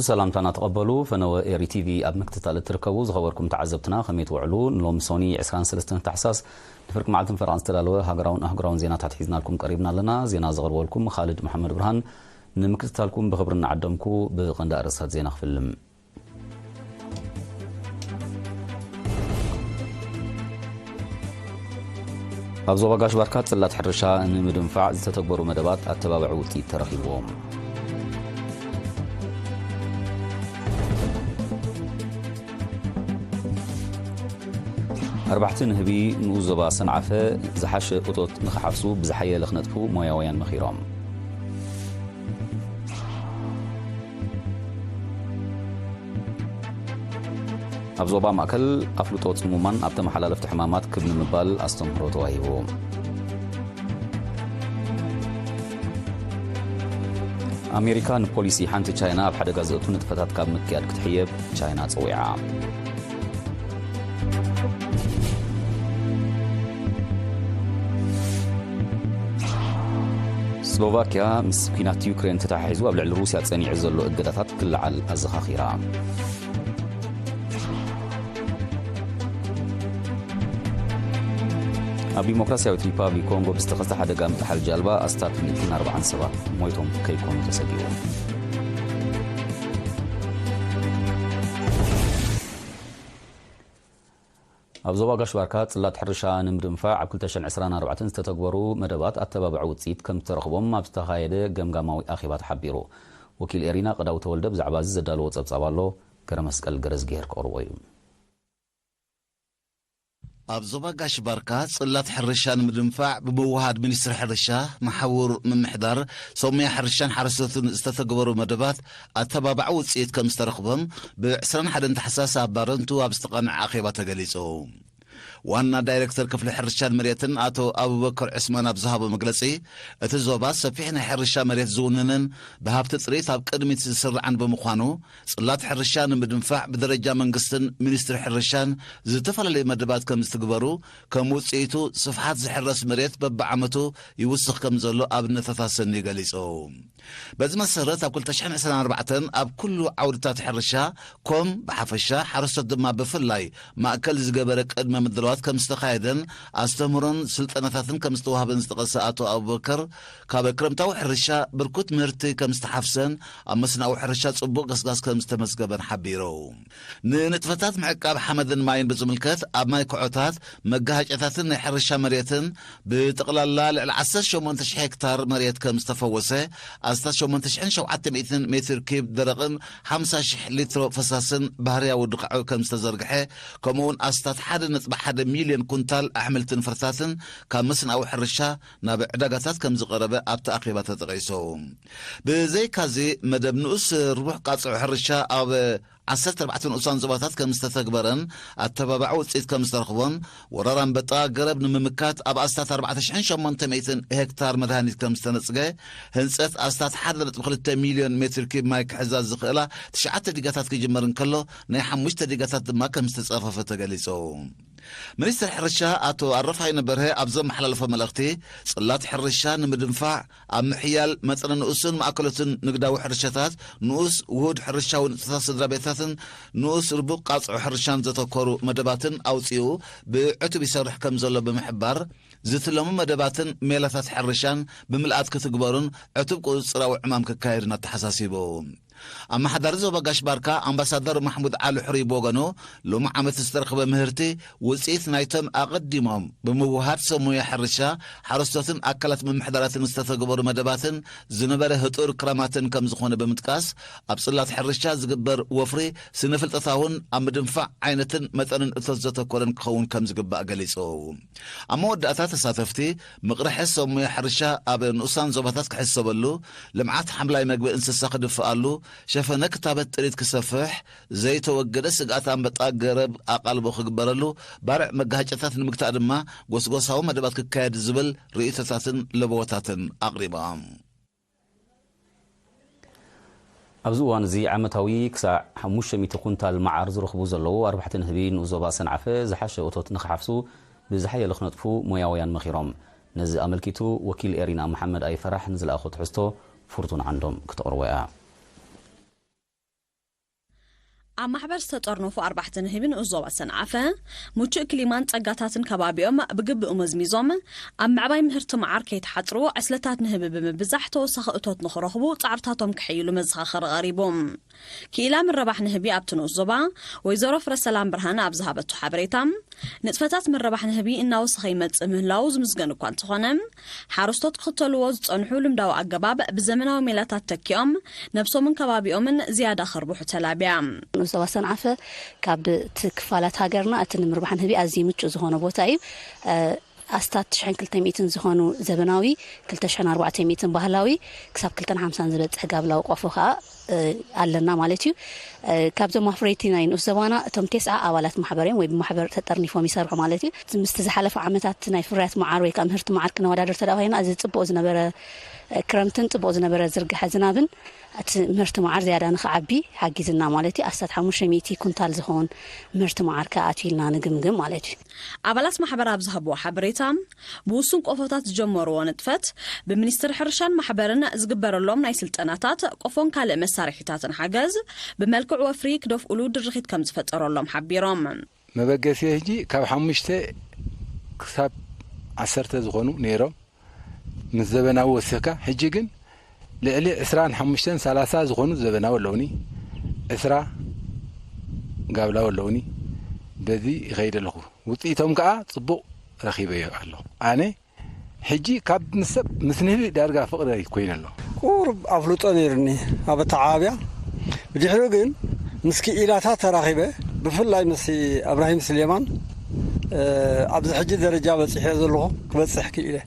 ሰላምታና ተቐበሉ። ፈነወ ኤሪ ቲቪ ኣብ ምክትታል እትርከቡ ዝኸበርኩም ተዓዘብትና ከመይ ትውዕሉ? ንሎሚ ሶኒ ዕስራን ሰለስተን ታሕሳስ ንፍርቂ መዓልትን ፈረቓን ዝተዳለወ ሃገራውን ኣህጉራውን ዜናታት ሒዝናልኩም ቀሪብና ኣለና። ዜና ዘቕርበልኩም ኻልድ መሓመድ ብርሃን። ንምክትታልኩም ብኽብሪ እናዓደምኩ ብቐንዲ ኣርእስታት ዜና ክፍልም። ኣብ ዞባ ጋሽ ባርካ ጽላት ሕርሻ ንምድንፋዕ ዝተተግበሩ መደባት ኣተባባዒ ውጽኢት ተረኺብዎም። ኣርባሕቲ ንህቢ ንኡስ ዞባ ሰንዓፈ ዝሓሸ እቶት ንኽሓፍሱ ብዝሓየለ ክነጥፉ ሞያውያን መኺሮም። ኣብ ዞባ ማእከል ኣፍልጦ ጽሙማን ኣብ ተመሓላለፍቲ ሕማማት ክብ ንምባል ኣስተምህሮ ተዋሂቡ። ኣሜሪካ ንፖሊሲ ሓንቲ ቻይና ኣብ ሓደጋ ዘእቱ ንጥፈታት ካብ ምክያድ ክትሕየብ ቻይና ጸዊዓ። ስሎቫኪያ ምስ ኲናት ዩክሬን ተተሓሒዙ ኣብ ልዕሊ ሩስያ ጸኒዑ ዘሎ እገዳታት ክለዓል ኣዘኻኺራ። ኣብ ዲሞክራሲያዊት ሪፓብሊክ ኮንጎ ብዝተኸስተ ሓደጋ ምጥሓል ጃልባ ኣስታት ሚእትን ኣርባዓን ሰባት ሞይቶም ከይኮኑ ተሰጊኡ። ኣብ ዞባ ጋሽ ባርካ ጽላት ሕርሻ ንምድንፋዕ ኣብ ክልተ ሽሕን ዕስራን ኣርባዕተን ዝተተግበሩ መደባት ኣተባባዒ ውጽኢት ከም ዝተረኽቦም ኣብ ዝተኻየደ ገምጋማዊ ኣኼባ ተሓቢሩ። ወኪል ኤሪና ቀዳው ተወልደ ብዛዕባ እዚ ዘዳለዎ ጸብጻብ ኣሎ። ገረመስቀል ገረዝግሄር ከቕርቦ እዩ። ኣብ ዞባ ጋሽ ባርካ ጽላት ሕርሻ ንምድንፋዕ ብምውሃድ ሚኒስትሪ ሕርሻ፣ መሓውር ምምሕዳር፣ ሰሙያ ሕርሻን ሓረስቶትን ዝተተግበሩ መደባት ኣተባባዒ ውጽኢት ከም ዝተረኽቦም ብዕስራን ሓደን ታሕሳስ ኣብ ባረንቱ ኣብ ዝተቐንዐ ኣኼባ ተገሊጹ። ዋና ዳይሬክተር ክፍሊ ሕርሻን መሬትን ኣቶ ኣቡበከር ዑስማን ኣብ ዝሃቦ መግለጺ፣ እቲ ዞባ ሰፊሕ ናይ ሕርሻ መሬት ዝውንንን ብሃብቲ ጥሪት ኣብ ቅድሚት ዝስራዕን ብምዃኑ፣ ጽላት ሕርሻ ንምድንፋዕ ብደረጃ መንግስትን ሚኒስትሪ ሕርሻን ዝተፈላለዩ መደባት ከም ዝትግበሩ፣ ከም ውጽኢቱ ስፍሓት ዝሕረስ መሬት በብዓመቱ ይውስኽ ከም ዘሎ ኣብነታት ኣሰንዩ ገሊጹ። በዚ መሰረት ኣብ ክልተ ሽሕን ዕስራን ኣርባዕተን ኣብ ኩሉ ዓውድታት ሕርሻ ኮም ብሓፈሻ ሓረስቶት ድማ ብፍላይ ማእከል ዝገበረ ቅድመ ምድላዋት ከም ዝተኻየደን ኣስተምህሮን ስልጠናታትን ከም ዝተዋህበን ዝጠቐሰ ኣቶ ኣቡበከር፣ ካብ ክረምታዊ ሕርሻ ብርኩት ምህርቲ ከም ዝተሓፍሰን ኣብ መስናዊ ሕርሻ ጽቡቕ ገስጋስ ከም ዝተመዝገበን ሓቢሩ። ንንጥፈታት ምዕቃብ ሓመድን ማይን ብዝምልከት ኣብ ማይ ኩዖታት፣ መጋሃጨታትን ናይ ሕርሻ መሬትን ብጠቕላላ ልዕሊ ዓሰርተ ሸሞንተ ሽሕ ሄክታር መሬት ከም ዝተፈወሰ፣ ኣስታት ሸሞንተ ሽሕን ሸውዓተ ሚእትን ሜትር ኪብ ደረቕን ሓምሳ ሽሕ ሊትሮ ፈሳስን ባህርያዊ ድኻዑ ከም ዝተዘርግሐ፣ ከምኡውን ኣስታት ሓደ ነጥቢ ሓደ ሚልዮን ኩንታል ኣሕምልትን ፍርታትን ካብ መስናዊ ሕርሻ ናብ ዕዳጋታት ከም ዝቐረበ ኣብቲ ኣኼባ ተጠቒሱ። ብዘይካዚ፣ መደብ ንኡስ ርቡሕ ቃጽዑ ሕርሻ ኣብ ዓሰርተ ኣርባዕተ ንኡሳን ዞባታት ከም ዝተተግበረን ኣተባባዒ ውጽኢት ከም ዝተረኽቦን፣ ወረራ ኣንበጣ ገረብ ንምምካት ኣብ ኣስታት ኣርባዕተ ሽሕን ሸሞንተ ሚእትን ሄክታር መድሃኒት ከም ዝተነጽገ፣ ህንጸት ኣስታት ሓደ ነጥቢ ክልተ ሚልዮን ሜትር ኪብ ማይ ክሕዛ ዝኽእላ ትሽዓተ ዲጋታት ክጅመር እንከሎ፣ ናይ ሓሙሽተ ዲጋታት ድማ ከም ዝተጻፈፈ ተገሊጹ። ሚኒስትር ሕርሻ ኣቶ ኣረፋይነ በርሀ ኣብ ዘመሓላለፎ መልእኽቲ፣ ጽላት ሕርሻ ንምድንፋዕ ኣብ ምሕያል መጠነ ንኡስን ማእከሎትን ንግዳዊ ሕርሻታት፣ ንኡስ ውሁድ ሕርሻዊ ንጥፈታት ስድራ ቤታትን ንኡስ ርቡቕ ቃጽዑ ሕርሻን ዘተኮሩ መደባትን ኣውጺኡ ብዕቱብ ይሰርሕ ከም ዘሎ ብምሕባር፣ ዝትለሙ መደባትን ሜላታት ሕርሻን ብምልኣት ክትግበሩን ዕቱብ ቁጽጽራዊ ዕማም ክካየድን ኣተሓሳሲቡ። ኣመሓዳሪ ዞባ ጋሽ ባርካ ኣምባሳደር ማሕሙድ ዓሊ ሕሩይ ብወገኑ፣ ሎሚ ዓመት ዝተረኽበ ምህርቲ ውጽኢት ናይቶም ኣቐዲሞም ብምውሃድ ሰብ ሞያ ሕርሻ፣ ሓረስቶትን ኣካላት ምምሕዳራትን ዝተተግበሩ መደባትን ዝነበረ ህጡር ክራማትን ከም ዝኾነ ብምጥቃስ፣ ኣብ ጽላት ሕርሻ ዝግበር ወፍሪ ስነ-ፍልጠታውን ኣብ ምድንፋዕ ዓይነትን መጠንን እቶት ዘተኮረን ክኸውን ከም ዝግባእ ገሊጹ። ኣብ መወዳእታ ተሳተፍቲ፣ ምቕርሐ ሰብ ሞያ ሕርሻ ኣብ ንኡሳን ዞባታት ክሕሰበሉ፣ ልምዓት ሓምላይ መግቢ እንስሳ ክድፍኣሉ፣ ሸፈነ ክታበት ጥሪት ክሰፍሕ፣ ዘይተወገደ ስግኣት ኣንበጣ ገረብ ኣቓልቦ ክግበረሉ፣ ባርዕ መጋሃጨታት ንምግታእ ድማ ጎስጎሳዊ መደባት ክካየድ ዝብል ርእይቶታትን ለበዎታትን ኣቕሪቦም። ኣብዚ እዋን እዚ ዓመታዊ ክሳዕ ሓሙሽተ ሚእቲ ኩንታል መዓር ዝረኽቡ ዘለዉ ኣርባሕቲ ንህቢ ንኡስ ዞባ ሰንዓፈ ዝሓሸ እቶት ንኽሓፍሱ ብዝሓየለ ክነጥፉ ሞያውያን መኺሮም። ነዚ ኣመልኪቱ ወኪል ኤሪና መሓመድ ኣይፈራሕ ንዝለኣኾ ትሕዝቶ ፍርቱን ዓንዶም ክተቕርቦ እያ። ኣብ ማሕበር ዝተጠርነፉ ኣርባሕቲ ንህቢ ንኡስ ዞባ ሰንዓፈ፣ ምቹእ ክሊማን ጸጋታትን ከባቢኦም ብግብኡ መዝሚዞም፣ ኣብ ምዕባይ ምህርቲ መዓር ከይተሓጽሩ ዕስለታት ንህቢ ብምብዛሕ ተወሳኺ እቶት ንኽረኽቡ ጻዕርታቶም ከሐይሉ መዘኻኸሪ ቀሪቡ። ክኢላ ምረባሕ ንህቢ ኣብቲ ንኡስ ዞባ፣ ወይዘሮ ፍረሰላም ብርሃነ ኣብ ዝሃበቶ ሓበሬታ፣ ንጥፈታት ምረባሕ ንህቢ እናወሰኸ ይመጽእ ምህላዉ ዝምስገን እኳ እንተኾነ፣ ሓረስቶት ክኽተልዎ ዝጸንሑ ልምዳዊ ኣገባብ ብዘመናዊ ሜላታት ተኪኦም ነብሶምን ከባቢኦምን ዝያዳ ከርብሑ ተላብያ። ንኡስ ዞባ ሰንዓፈ ካብ እቲ ክፋላት ሃገርና እቲ ንምርባሕ ንህቢ ኣዝዩ ምቹእ ዝኾነ ቦታ እዩ። ኣስታት ትሽሕን ክልተ ሚእትን ዝኾኑ ዘበናዊ፣ ክልተ ሽሕን ኣርባዕተ ሚእትን ባህላዊ፣ ክሳብ ክልተን ሓምሳን ዝበጽሕ ጋብላዊ ቆፎ ከኣ ኣለና ማለት እዩ። ካብዞም ኣፍረይቲ ናይ ንኡስ ዞባና እቶም ቴስዓ ኣባላት ማሕበር እዮም፣ ወይ ብማሕበር ተጠርኒፎም ይሰርሑ ማለት እዩ። ምስቲ ዝሓለፉ ዓመታት ናይ ፍርያት መዓር ወይ ከዓ ምህርቲ መዓር ክነወዳደር ተዳ ኮይና፣ እዚ ጽቡቕ ዝነበረ ክረምትን ጽቡቕ ዝነበረ ዝርግሐ ዝናብን እቲ ምህርቲ መዓር ዝያዳ ንኽዓቢ ሓጊዝና ማለት እዩ። ኣስታት ሓሙሽተ ሚእቲ ኩንታል ዝኸውን ምህርቲ መዓር ከኣ ኣትዩ ኢልና ንግምግም ማለት እዩ። ኣባላት ማሕበር ኣብ ዝሃብዎ ሓበሬታ፣ ብውሱን ቆፎታት ዝጀመርዎ ንጥፈት፣ ብሚኒስትሪ ሕርሻን ማሕበርን ዝግበረሎም ናይ ስልጠናታት፣ ቆፎን ካልእ መሳርሒታትን ሓገዝ፣ ብመልክዕ ወፍሪ ክደፍኡሉ ድርኺት ከም ዝፈጠረሎም ሓቢሮም። መበገሲ ሕጂ ካብ ሓሙሽተ ክሳብ ዓሰርተ ዝኾኑ ነይሮም፣ ምስ ዘበናዊ ወሲኽካ። ሕጂ ግን ልዕሊ ዕስራን ሓሙሽተን ሰላሳ ዝኾኑ ዘበናዊ ኣለውኒ፣ ዕስራ ጋብላዊ ኣለውኒ። በዚ ይኸይድ ኣለኹ። ውፅኢቶም ከዓ ፅቡቕ ረኺበዮ ኣለኹ። ኣነ ሕጂ ካብ ምስ ሰብ ምስ ንህቢ ዳርጋ ፍቕሪ ኮይነ ኣለኹ። ቁሩብ ኣፍልጦ ነይሩኒ ኣብ ኣተዓባብያ። ብድሕሪኡ ግን ምስ ክኢላታት ተራኺበ፣ ብፍላይ ምስ እብራሂም ስሌማን፣ እ፣ ኣብዚ ሕጂ ደረጃ በጺሐ ዘለኹ ክበጽሕ ክኢለ።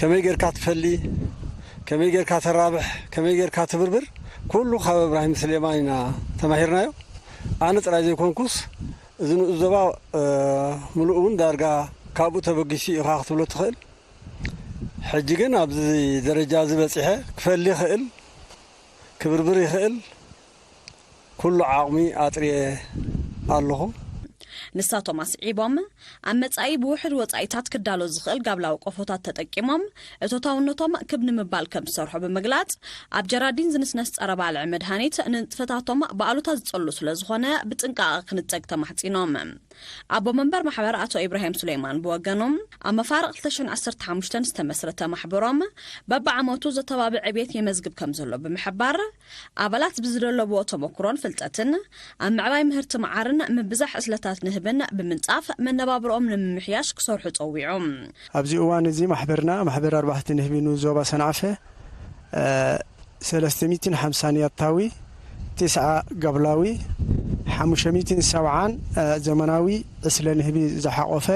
ከመይ ጌርካ ትፈሊ፣ ከመይ ጌርካ ተራብሕ፣ ከመይ ጌርካ ትብርብር፣ ኩሉ ካብ እብራሂም ስሌማን ኢና ተማሂርናዮ። ኣነ ጥራይ ዘይኮንኩስ፣ እዚ ንኡስ ዞባ፣ እ፣ ምሉእ እውን ዳርጋ ካብኡ ተበጊሱ ኢኻ ክትብሎ ትኽእል። ሕጂ ግን ኣብዚ ደረጃ እዚ በጺሐ ክፈሊ ይኽእል፣ ክብርብር ይኽእል፣ ኩሉ ዓቕሚ ኣጥርየ ኣለኹ። ንሳቶም ኣስዒቦም፣ ኣብ መጻኢ ብውሕድ ወጻኢታት ክዳሎ ዝኽእል ጋብላዊ ቆፎታት ተጠቂሞም እቶታውነቶም ክብ ንምባል ከም ዝሰርሑ ብምግላጽ፣ ኣብ ጀራዲን ዝንስነስ ጸረ ባልዕ መድሃኒት ንንጥፈታቶም ብኣሉታ ዝጸሉ ስለ ዝኾነ ብጥንቃቐ ክንጸግ ተማሕጺኖም። ኣቦ መንበር ማሕበር ኣቶ ኢብራሂም ሱሌማን ብወገኖም፣ ኣብ መፋርቕ ክልተ ሽሕን ዓሰርተ ሓሙሽተን ዝተመስረተ ማሕበሮም በብዓመቱ ዘተባብዕ ዕብየት የመዝግብ ከም ዘሎ ብምሕባር፣ ኣባላት ብዝደለብዎ ተመኩሮን ፍልጠትን ኣብ ምዕባይ ምህርቲ መዓርን ምብዛሕ ዕስለታት ንህብን ብምንጻፍ መነባብሮኦም ንምምሕያሽ ክሰርሑ ጸዊዑ። ኣብዚ እዋን እዚ ማሕበርና፣ ማሕበር ኣርባሕቲ ንህቢ ንኡስ ዞባ ሰንዓፈ፣ እ፣ ሰለስተ ሚእትን ሓምሳን ያታዊ፣ ቴስዓ ጋብላዊ፣ ሓሙሽተ ሚእትን ሰብዓን፣ እ፣ ዘመናዊ ዕስለ ንህቢ ዝሓቖፈ፣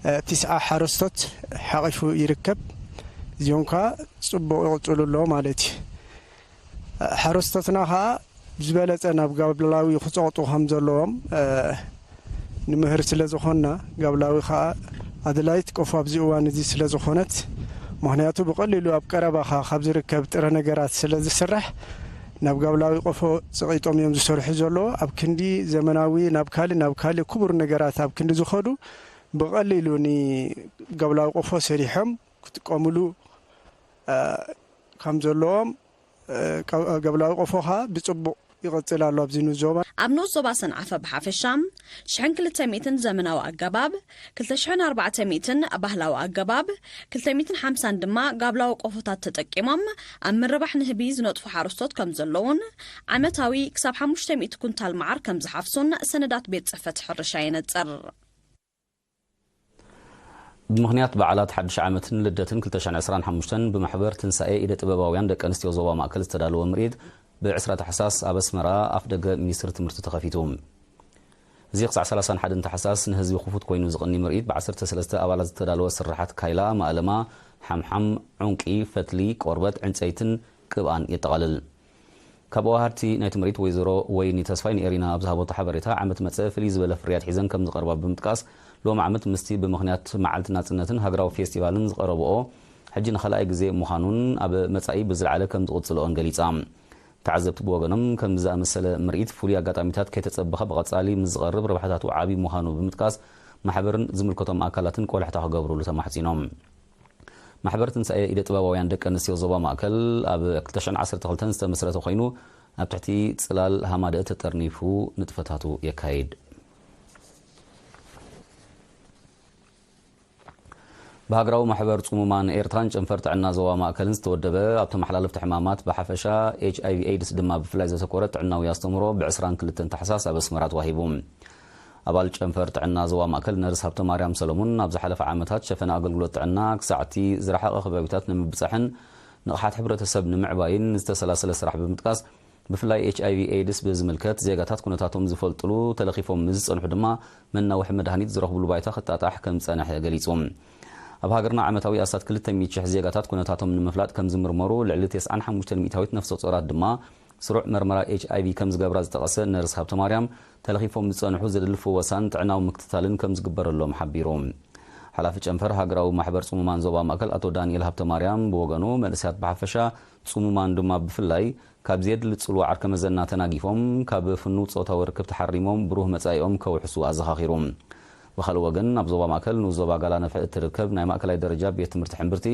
እ፣ ቴስዓ ሓረስቶት ሓቒፉ ይርከብ። እዚኦም ከኣ ጽቡቕ ይቕጽሉ ኣለዉ ማለት እዩ። እ፣ ሓረስቶትና ከኣ ብዝበለጸ ናብ ጋብላዊ ክጸቕጡ ከም ዘለዎም፣ እ፣ ንምህር ስለ ዝኾንና፣ ጋብላዊ ከኣ ኣድላይት ቆፎ ኣብዚ እዋን እዚ ስለ ዝኾነት፣ ምኽንያቱ ብቐሊሉ ኣብ ቀረባኻ ካብ ዝርከብ ጥረ ነገራት ስለ ዝስራሕ፣ ናብ ጋብላዊ ቆፎ ጽቒጦም እዮም ዝሰርሑ ዘለዉ። ኣብ ክንዲ ዘመናዊ ናብ ካልእ፣ ናብ ካልእ ክቡር ነገራት ኣብ ክንዲ ዝኸዱ፣ ብቐሊሉ ንጋብላዊ ቆፎ ሰሪሖም ክጥቀሙሉ፣ እ፣ ከም ዘለዎም፣ እ፣ ጋ-፣ ጋብላዊ ቆፎ ከኣ ብጽቡቕ ይቕጽል ኣሎ ኣብዚ ንኡስ ዞባ። ኣብ ንኡስ ዞባ ሰንዓፈ ብሓፈሻ ሽሕን ክልተ ሚእትን ዘመናዊ ኣገባብ፣ ክልተ ሽሕን ኣርባዕተ ሚእትን ባህላዊ ኣገባብ፣ ክልተ ሚእትን ሓምሳን ድማ ጋብላዊ ቆፎታት ተጠቂሞም ኣብ ምርባሕ ንህቢ ዝነጥፉ ሓረስቶት ከም ዘለዉን፣ ዓመታዊ ክሳብ ሓሙሽተ ሚእቲ ኩንታል መዓር ከም ዝሓፍሱን ሰነዳት ቤት ጽሕፈት ሕርሻ የነጽር። ብምኽንያት በዓላት ሓድሽ ዓመትን ልደትን ክልተ ሽሕን ዕስራን ሓሙሽተን ብማሕበር ትንሳኤ ኢደ ጥበባውያን ደቂ ኣንስትዮ ዞባ ማእከል ዝተዳለወ ምርኢት ብ ዕስራ ታሕሳስ ኣብ ኣስመራ ኣፍ ደገ ሚኒስትሪ ትምህርቲ ተኸፊቱ። እዚ ክሳዕ ሰላሳን ሓደን ታሕሳስ ንህዝቢ ክፉት ኮይኑ ዝቕኒ ምርኢት ብ ዓሰርተ ሰለስተ ኣባላት ዝተዳለወ ስርሓት ካይላ፣ ማእለማ፣ ሓምሓም፣ ዑንቂ፣ ፈትሊ፣ ቆርበት፣ ዕንጸይትን ቅብኣን የጠቓልል። ካብ ኣዋሃድቲ ናይቲ ምርኢት ወይዘሮ ወይኒ ተስፋይ ንኤሪና ኣብ ዝሃበቶ ሓበሬታ፣ ዓመት መጸ ፍልይ ዝበለ ፍርያት ሒዘን ከም ዝቐርባ ብምጥቃስ፣ ሎሚ ዓመት ምስቲ ብምኽንያት መዓልቲ ናጽነትን ሃገራዊ ፌስቲቫልን ዝቐረብኦ፣ ሕጂ ንኻልኣይ ግዜ ምዃኑን ኣብ መጻኢ ብዝለዓለ ከም ዝቕጽልኦን ገሊጻ። ተዓዘብቲ ብወገኖም፣ ከምዚ ዝኣመሰለ ምርኢት ፍሉይ ኣጋጣሚታት ከይተጸበኸ ብቐጻሊ ምስ ዝቐርብ ረብሓታቱ ዓቢ ምዃኑ ብምጥቃስ፣ ማሕበርን ዝምልከቶም ኣካላትን ቆላሕታ ክገብሩሉ ተማሕጺኖም። ማሕበር ትንሳኤ ኢደ ጥበባውያን ደቂ ኣንስትዮ ዞባ ማእከል ኣብ ክልተ ሽሕን ዓሰርተ ክልተን ዝተመስረተ ኮይኑ፣ ኣብ ትሕቲ ጽላል ሃማደእ ተጠርኒፉ ንጥፈታቱ የካይድ። ብሃገራዊ ማሕበር ጽሙማን ኤርትራን ጨንፈር ጥዕና ዞባ ማእከልን ዝተወደበ ኣብ ተመሓላለፍቲ ሕማማት ብሓፈሻ ኤች ኣይ ቪ ኤድስ ድማ ብፍላይ ዘተኮረ ጥዕናዊ ኣስተምህሮ ብ ዕስራን ክልተን ታሕሳስ ኣብ ኣስመራ ተዋሂቡ። ኣባል ጨንፈር ጥዕና ዞባ ማእከል ነርስ ሃብተማርያም ሰለሙን ኣብ ዝሓለፈ ዓመታት ሸፈነ ኣገልግሎት ጥዕና ክሳዕቲ ዝረሓቐ ከባቢታት ንምብጻሕን ንቕሓት ሕብረተሰብ ንምዕባይን ዝተሰላሰለ ስራሕ ብምጥቃስ ብፍላይ ኤች ኣይ ቪ ኤድስ ብዝምልከት ዜጋታት ኩነታቶም ዝፈልጥሉ ተለኺፎም ምስ ዝጸንሑ ድማ መናውሒ መድሃኒት ዝረኽብሉ ባይታ ክጣጣሕ ከም ዝጸንሐ ገሊጹ። ኣብ ሃገርና ዓመታዊ ኣስታት ክልተ ሚእቲ ሽሕ ዜጋታት ኩነታቶም ንምፍላጥ ከም ዝምርመሩ ልዕሊ ተስዓን ሓሙሽተን ሚእታዊት ነፍሰ ጾራት ድማ ስሩዕ መርመራ ኤች ኣይ ቪ ከም ዝገብራ ዝጠቐሰ ነርስ ሃብተማርያም ተለኺፎም ዝጸንሑ ዘድሊ ፍወሳን ጥዕናዊ ምክትታልን ከም ዝግበረሎም ሓቢሩ። ሓላፊ ጨንፈር ሃገራዊ ማሕበር ጽሙማን ዞባ ማእከል ኣቶ ዳንኤል ሃብተማርያም ብወገኑ መንእሰያት ብሓፈሻ ጽሙማን ድማ ብፍላይ ካብ ዘየድሊ ጽልዋ ዓርከ መዘና ተናጊፎም ካብ ፍኑው ጾታዊ ርክብ ተሓሪሞም ብሩህ መጻኢኦም ከውሕሱ ኣዘኻኺሩ። ብኻልእ ወገን ኣብ ዞባ ማእከል ንኡስ ዞባ ጋላ ነፍሒ እትርከብ ናይ ማእከላይ ደረጃ ቤት ትምህርቲ ሕምብርቲ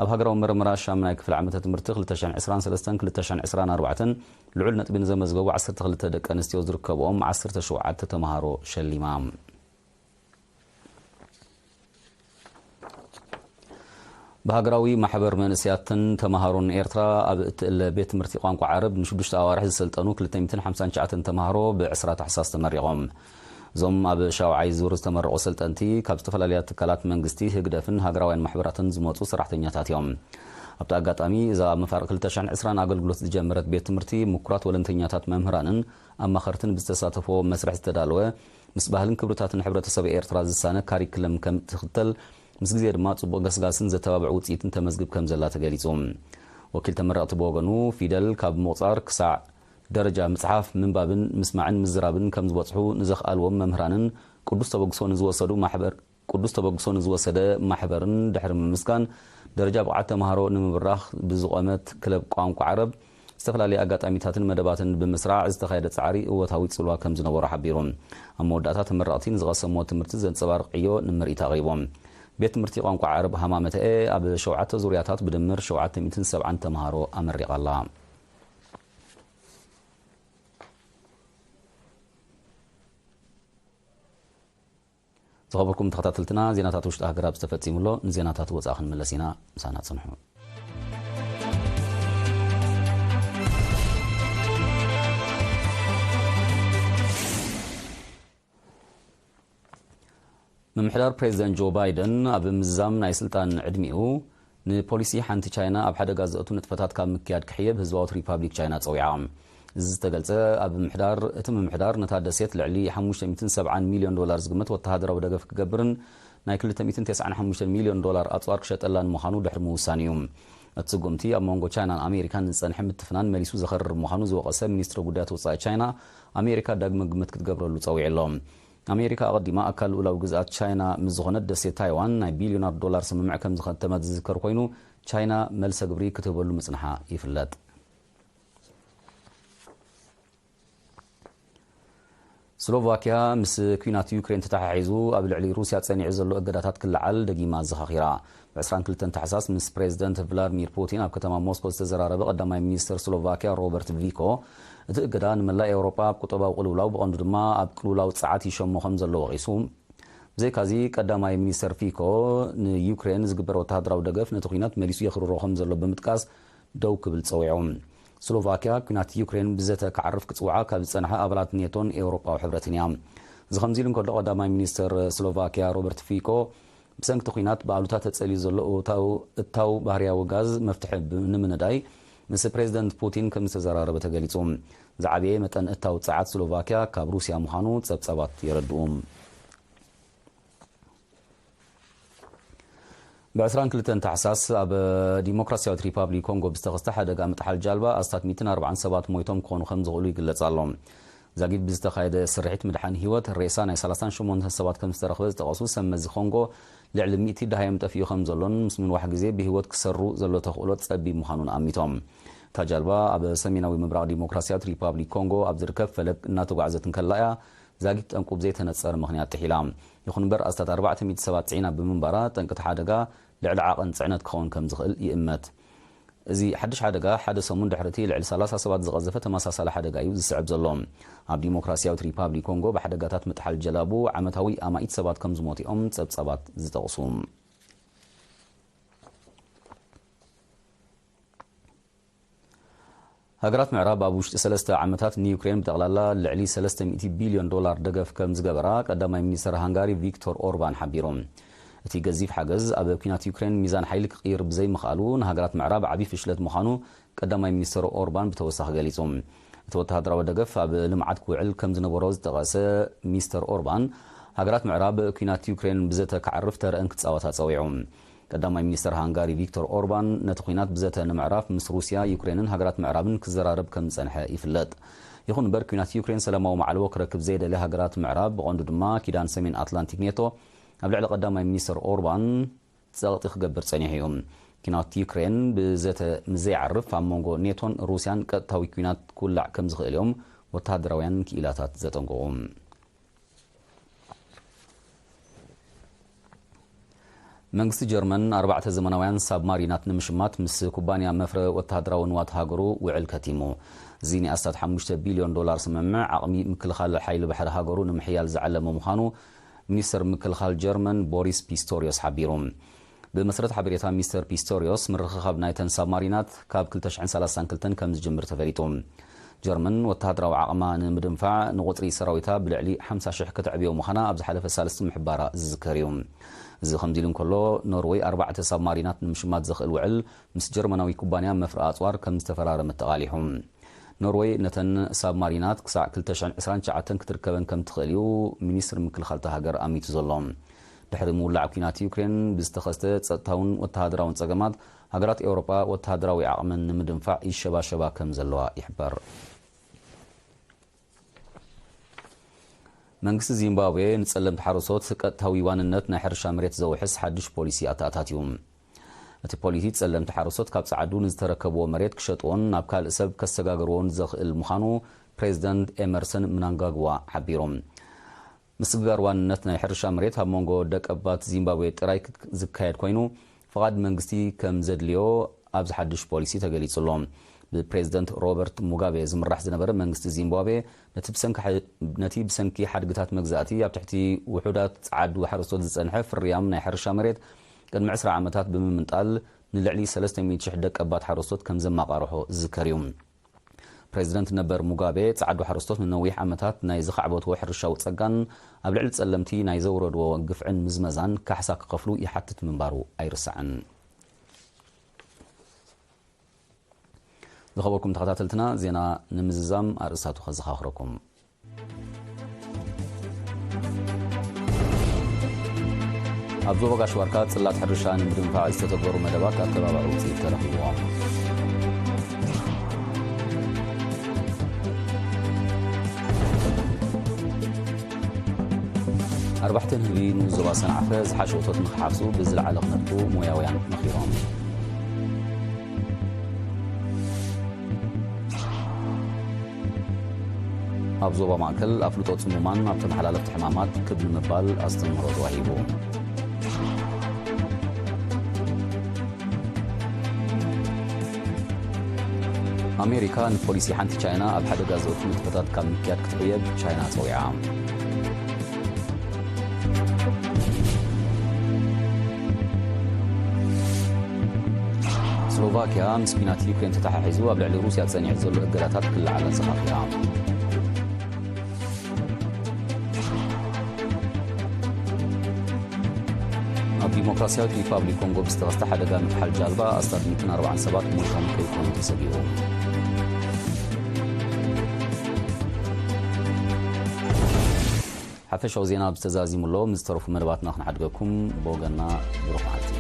ኣብ ሃገራዊ መርመራ ሻምናይ ክፍሊ ዓመተ ትምህርቲ ክልተ ሽሕን ዕስራን ሰለስተን ክልተ ሽሕን ዕስራን ኣርባዕተን ልዑል ነጥቢ ንዘመዝገቡ ዓሰርተ ክልተ ደቂ ኣንስትዮ ዝርከብኦም ዓሰርተ ሸውዓተ ተምሃሮ ሸሊማ። ብሃገራዊ ማሕበር መንእሰያትን ተምሃሮን ኤርትራ ኣብ እትእለ ቤት ትምህርቲ ቋንቋ ዓረብ ንሽዱሽተ ኣዋርሕ ዝሰልጠኑ ክልተ ሚእትን ሓምሳን ትሽዓተን ተምሃሮ ብ ዕስራ ታሕሳስ ተመሪቖም። እዞም ኣብ ሻውዓይ ዙር ዝተመረቑ ሰልጠንቲ ካብ ዝተፈላለያ ትካላት መንግስቲ፣ ህግደፍን ሃገራውያን ማሕበራትን ዝመጹ ሰራሕተኛታት እዮም። ኣብቲ ኣጋጣሚ እዛ ኣብ መፋርቕ ክልተ ሽሕን ዕስራን ኣገልግሎት ዝጀመረት ቤት ትምህርቲ ምኩራት ወለንተኛታት መምህራንን ኣማኸርትን ብዝተሳተፎ መስርሕ ዝተዳለወ ምስ ባህልን ክብርታትን ሕብረተሰብ ኤርትራ ዝሳነ ካሪክለም ከም እትኽተል፣ ምስ ግዜ ድማ ጽቡቕ ገስጋስን ዘተባብዕ ውጽኢትን ተመዝግብ ከም ዘላ ተገሊጹ። ወኪል ተመረቕቲ ብወገኑ፣ ፊደል ካብ ምቑጻር ክሳዕ ደረጃ ምጽሓፍ፣ ምንባብን ምስማዕን ምዝራብን ከም ዝበጽሑ ንዘኽኣልዎም መምህራንን ቅዱስ ተበግሶ ንዝወሰዱ ማሕበር ቅዱስ ተበግሶ ንዝወሰደ ማሕበርን ድሕሪ ምምስጋን፣ ደረጃ ብቕዓት ተምሃሮ ንምብራኽ ብዝቖመት ክለብ ቋንቋ ዓረብ ዝተፈላለየ ኣጋጣሚታትን መደባትን ብምስራዕ ዝተኻየደ ጻዕሪ እወታዊ ጽልዋ ከም ዝነበሮ ሓቢሩ። ኣብ መወዳእታ ተመረቕቲ ንዝቐሰምዎ ትምህርቲ ዘንጸባርቕ ዕዮ ንምርኢት ኣቕሪቦም። ቤት ትምህርቲ ቋንቋ ዓረብ ሃማመተኤ ኣብ ሸውዓተ ዙርያታት ብድምር ሸውዓተ ሚእትን ሰብዓን ተምሃሮ ኣመሪቓ ኣላ። ዝኸበርኩም ተኸታተልትና፣ ዜናታት ውሽጢ ሃገር ኣብ ዝተፈጺሙ ኣሎ። ንዜናታት ወጻኢ ክንምለስ ኢና። ምሳና ጽንሑ። ምምሕዳር ፕሬዚደንት ጆ ባይደን ኣብ ምዝዛም ናይ ስልጣን ዕድሚኡ ንፖሊሲ ሓንቲ ቻይና ኣብ ሓደጋ ዘእቱ ንጥፈታት ካብ ምክያድ ክሕየብ ህዝባዊት ሪፓብሊክ ቻይና ጸዊዓ። እዚ ዝተገልጸ ኣብ ምምሕዳር፣ እቲ ምምሕዳር ነታ ደሴት ልዕሊ ሓሙሽተ ሚእትን ሰብዓን ሚልዮን ዶላር ዝግመት ወተሃደራዊ ደገፍ ክገብርን ናይ ክልተ ሚእትን ተስዓን ሓሙሽተን ሚልዮን ዶላር ኣጽዋር ክሸጠላን ምዃኑ ድሕሪ ምውሳን እዩ። እቲ ስጉምቲ ኣብ መንጎ ቻይናን ኣሜሪካን ዝጸንሐ ምትፍናን መሊሱ ዘኸርር ምዃኑ ዝወቐሰ ሚኒስትሪ ጉዳያት ወጻኢ ቻይና፣ ኣሜሪካ ዳግመ ግምት ክትገብረሉ ጸዊዑ ኣሎ። ኣሜሪካ ኣቐዲማ ኣካል ልኡላዊ ግዝኣት ቻይና ምስ ዝኾነት ደሴት ታይዋን ናይ ቢልዮናት ዶላር ስምምዕ ከም ዝኸተመት ዝዝከር ኮይኑ፣ ቻይና መልሰ ግብሪ ክትህበሉ ምጽንሓ ይፍለጥ። ስሎቫኪያ ምስ ኲናት ዩክሬን ተተሓሒዙ ኣብ ልዕሊ ሩስያ ጸኒዑ ዘሎ እገዳታት ክለዓል ደጊማ ኣዘኻኺራ። ብ ዕስራን ክልተን ታሕሳስ ምስ ፕሬዚደንት ቭላድሚር ፑቲን ኣብ ከተማ ሞስኮ ዝተዘራረበ ቀዳማይ ሚኒስተር ስሎቫኪያ ሮበርት ፊኮ፣ እቲ እገዳ ንመላእ ኤውሮጳ ኣብ ቁጠባዊ ቅልውላው፣ ብቐንዱ ድማ ኣብ ቅልውላው ጸዓት ይሸሞ ከም ዘሎ ወቒሱ። ብዘይካዚ፣ ቀዳማይ ሚኒስተር ፊኮ ንዩክሬን ዝግበር ወተሃደራዊ ደገፍ ነቲ ኲናት መሊሱ የኽርሮ ከም ዘሎ ብምጥቃስ፣ ደው ክብል ጸዊዑ። ስሎቫኪያ ኲናት ዩክሬን ብዘተ ክዓርፍ ክጽውዓ ካብ ዝጸንሓ ኣባላት ኔቶን ኤውሮጳዊ ሕብረትን እያ። እዚ ከምዚ ኢሉ እንከሎ፣ ቀዳማይ ሚኒስተር ስሎቫኪያ ሮበርት ፊኮ፣ ብሰንኪ እቲ ኲናት ብኣሉታ ተጸልዩ ዘሎ እታው-፣ እታው ባህርያዊ ጋዝ መፍትሒ ብ-፣ ንምንዳይ ምስ ፕሬዚደንት ፑቲን ከም ዝተዘራረበ ተገሊጹ። ዝዓበየ መጠን እታው ጸዓት ስሎቫኪያ ካብ ሩስያ ምዃኑ ጸብጻባት የረድኡ። ብ ዕስራን ክልተን ታሕሳስ ኣብ ዲሞክራሲያዊት ሪፓብሊክ ኮንጎ ብዝተኸስተ ሓደጋ ምጥሓል ጃልባ ኣስታት ሚእትን ኣርባዓን ሰባት ሞይቶም ክኾኑ ከም ዝኽእሉ ይግለጽ ኣሎ። ዛጊድ ብዝተኻየደ ስርሒት ምድሓን ህይወት፣ ሬሳ ናይ ሰላሳን ሸሞንተን ሰባት ከም ዝተረኽበ ዝጠቐሱ ሰብ መዚ ኮንጎ፣ ልዕሊ ሚእቲ ደሃዮም ጠፊኡ ከም ዘሎን ምስ ምንዋሕ ግዜ ብህይወት ክሰሩ ዘሎ ተኽእሎ ጸቢብ ምዃኑን ኣሚቶም። እታ ጃልባ ኣብ ሰሜናዊ ምብራቕ ዲሞክራሲያዊት ሪፓብሊክ ኮንጎ ኣብ ዝርከብ ፈለግ እናተጓዕዘት እንከላ እያ ዛጊት ጠንቁ ብዘይተነጸረ ምኽንያት ጥሒላ። ይኹን እምበር፣ ኣስታት ኣርባዕተ ሚእቲ ሰባት ጽዒና ብምንባራ፣ ጠንቂ እቲ ሓደጋ ልዕሊ ዓቐን ጽዕነት ክኸውን ከም ዝኽእል ይእመት። እዚ ሓድሽ ሓደጋ ሓደ ሰሙን ድሕሪ እቲ ልዕሊ ሰላሳ ሰባት ዝቐዘፈ ተመሳሳሊ ሓደጋ እዩ ዝስዕብ ዘሎ። ኣብ ዲሞክራሲያዊት ሪፓብሊክ ኮንጎ ብሓደጋታት ምጥሓል ጀላቡ ዓመታዊ ኣማኢት ሰባት ከም ዝሞቱ እዮም ጸብጻባት ዝጠቕሱ። ሃገራት ምዕራብ ኣብ ውሽጢ ሰለስተ ዓመታት ንዩክሬን ብጠቕላላ ልዕሊ ሰለስተ ሚእቲ ቢልዮን ዶላር ደገፍ ከም ዝገበራ ቀዳማይ ሚኒስተር ሃንጋሪ ቪክቶር ኦርባን ሓቢሩ። እቲ ገዚፍ ሓገዝ ኣብ ኲናት ዩክሬን ሚዛን ሓይሊ ክቕይር ብዘይምኽኣሉ ንሃገራት ምዕራብ ዓቢ ፍሽለት ምዃኑ ቀዳማይ ሚኒስተር ኦርባን ብተወሳኺ ገሊጹ። እቲ ወተሃደራዊ ደገፍ ኣብ ልምዓት ክውዕል ከም ዝነበሮ ዝጠቐሰ ሚስተር ኦርባን፣ ሃገራት ምዕራብ ኲናት ዩክሬን ብዘተ ክዓርፍ ተረአን ክጻወታ ጸዊዑ። ቀዳማይ ሚኒስተር ሃንጋሪ ቪክቶር ኦርባን ነቲ ኲናት ብዘተ ንምዕራፍ ምስ ሩስያ፣ ዩክሬንን ሃገራት ምዕራብን ክዘራረብ ከም ዝጸንሐ ይፍለጥ። ይኹን እምበር ኲናት ዩክሬን ሰላማዊ ማዕልቦ ክረክብ ዘይደልያ ሃገራት ምዕራብ ብቐንዱ ድማ ኪዳን ሰሜን ኣትላንቲክ ኔቶ ኣብ ልዕሊ ቀዳማይ ሚኒስተር ኦርባን ጸቕጢ ክገብር ጸኒሑ እዩ። ኲናት ዩክሬን ብዘተ ምስ ዘይዓርፍ ኣብ መንጎ ኔቶን ሩስያን ቀጥታዊ ኲናት ክውላዕ ከም ዝኽእል እዮም ወተሃደራውያን ክኢላታት ዘጠንቅቑ። መንግስቲ ጀርመን ኣርባዕተ ዘመናውያን ሳብማሪናት ንምሽማት ምስ ኩባንያ መፍረ ወተሃደራዊ ንዋት ሃገሩ ውዕል ከቲሙ። እዚ ናይ ኣስታት ሓሙሽተ ቢልዮን ዶላር ስምምዕ ዓቕሚ ምክልኻል ሓይሊ ባሕሪ ሃገሩ ንምሕያል ዝዓለመ ምዃኑ ሚኒስተር ምክልኻል ጀርመን ቦሪስ ፒስቶሪዮስ ሓቢሩ። ብመሰረት ሓበሬታ ሚስተር ፒስቶሪዮስ፣ ምርኽኻብ ናይተን ሳብማሪናት ካብ ክልተ ሽሕን ሰላሳን ክልተን ከም ዝጅምር ተፈሊጡ። ጀርመን ወተሃደራዊ ዓቕማ ንምድንፋዕ ንቑጽሪ ሰራዊታ ብልዕሊ ሓምሳ ሽሕ ከተዕብዮ ምዃና ኣብ ዝሓለፈ ሳልስቲ ምሕባራ ዝዝከር እዩ። እዚ ከምዚ ኢሉ እንከሎ፣ ኖርወይ ኣርባዕተ ሳብማሪናት ንምሽማት ዘኽእል ውዕል ምስ ጀርመናዊ ኩባንያ መፍረ ኣጽዋር ከም ዝተፈራረመት ተቓሊሑ። ኖርወይ ነተን ሳብማሪናት ክሳዕ ክልተ ሽሕን ዕስራን ትሽዓተን ክትርከበን ከም ትኽእል እዩ ሚኒስትሪ ምክልኻል እታ ሃገር ኣሚቱ ዘሎ። ድሕሪ ምውላዕ ኲናት ዩክሬን ብዝተኸስተ ጸጥታውን ወተሃደራውን ጸገማት፣ ሃገራት ኤውሮጳ ወተሃደራዊ ዓቕመን ንምድንፋዕ ይሸባሸባ ከም ዘለዋ ይሕበር። መንግስቲ ዚምባብዌ ንጸለምቲ ሓረስቶት ቀጥታዊ ዋንነት ናይ ሕርሻ መሬት ዘውሕስ ሓድሽ ፖሊሲ ኣተኣታትዩ። እቲ ፖሊሲ ጸለምቲ ሓረስቶት ካብ ጸዓዱ ንዝተረከብዎ መሬት ክሸጥዎን ናብ ካልእ ሰብ ከሰጋግርዎን ዘኽእል ምዃኑ ፕሬዚደንት ኤመርሰን ምናንጋግዋ ሓቢሩ። ምስግጋር ዋንነት ናይ ሕርሻ መሬት ኣብ መንጎ ደቀባት ዚምባብዌ ጥራይ ክክ-፣ ዝካየድ ኮይኑ፣ ፍቓድ መንግስቲ ከም ዘድልዮ ኣብዚ ሓድሽ ፖሊሲ ተገሊጹ ኣሎ። ብፕሬዚደንት ሮበርት ሙጋቤ ዝምራሕ ዝነበረ መንግስቲ ዚምባብዌ፣ ነቲ ብሰንኪ ሓ-፣ ነቲ ብሰንኪ ሓድግታት መግዛእቲ ኣብ ትሕቲ ውሑዳት ጸዓዱ ሓረስቶት ዝጸንሐ ፍርያም ናይ ሕርሻ መሬት ቅድሚ ዕስራ ዓመታት ብምምንጣል፣ ንልዕሊ ሰለስተ ሚእቲ ሽሕ ደቀባት ሓረስቶት ከም ዘማቓርሖ ዝዝከር እዩ። ፕሬዚደንት ነበር ሙጋቤ፣ ጸዓዱ ሓረስቶት ንነዊሕ ዓመታት ናይ ዝኻዕበትዎ ሕርሻዊ ጸጋን ኣብ ልዕሊ ጸለምቲ ናይ ዘውረድዎ ግፍዕን ምዝመዛን ካሕሳ ክኸፍሉ ይሓትት ምንባሩ ኣይርሳዕን። ዝኸበርኩም ተኸታተልትና፣ ዜና ንምዝዛም ኣርእስታቱ ከዘኻኽረኩም። ኣብ ዞባ ጋሽ ባርካ ጽላት ሕርሻ ንምድንፋዕ ዝተተግበሩ መደባት ኣተባባዒ ውጽኢት ተረኺብዎም። ኣርባሕቲ ንህቢ ንኡስ ዞባ ሰንዓፈ ዝሓሸ እቶት ንኽሓፍሱ ብዝለዓለ ክነጥፉ ሞያውያን መኺሮም። ኣብ ዞባ ማእከል ኣፍልጦ ጽሙማን ኣብ ተመሓላለፍቲ ሕማማት ክብ ንምባል ኣስተምህሮ ተዋሂቡ። ኣሜሪካ ንፖሊሲ ሓንቲ ቻይና ኣብ ሓደጋ ዘእቱ ንጥፈታት ካብ ምክያድ ክትሕየብ ቻይና ጸዊዓ። ስሎቫኪያ ምስ ኲናት ዩክሬን ተተሓሒዙ ኣብ ልዕሊ ሩስያ ጸኒሑ ዘሎ እገዳታት ክለዓል ኣዘኻኺራ። ኣብ ዲሞክራሲያዊት ሪፓብሊክ ኮንጎ ብዝተኸስተ ሓደጋ ምጥሓል ጃልባ ኣስታት ሚእትን ኣርባዓን ሰባት ሞይቶም ከይኮኑ ተሰጊኡ። ሓፈሻዊ ዜና ኣብዚ ተዛዚሙ ኣሎ። ምስ ዝተረፉ መደባትና ክንሓድገኩም፣ ብወገንና ብሩኽ መዓልቲ።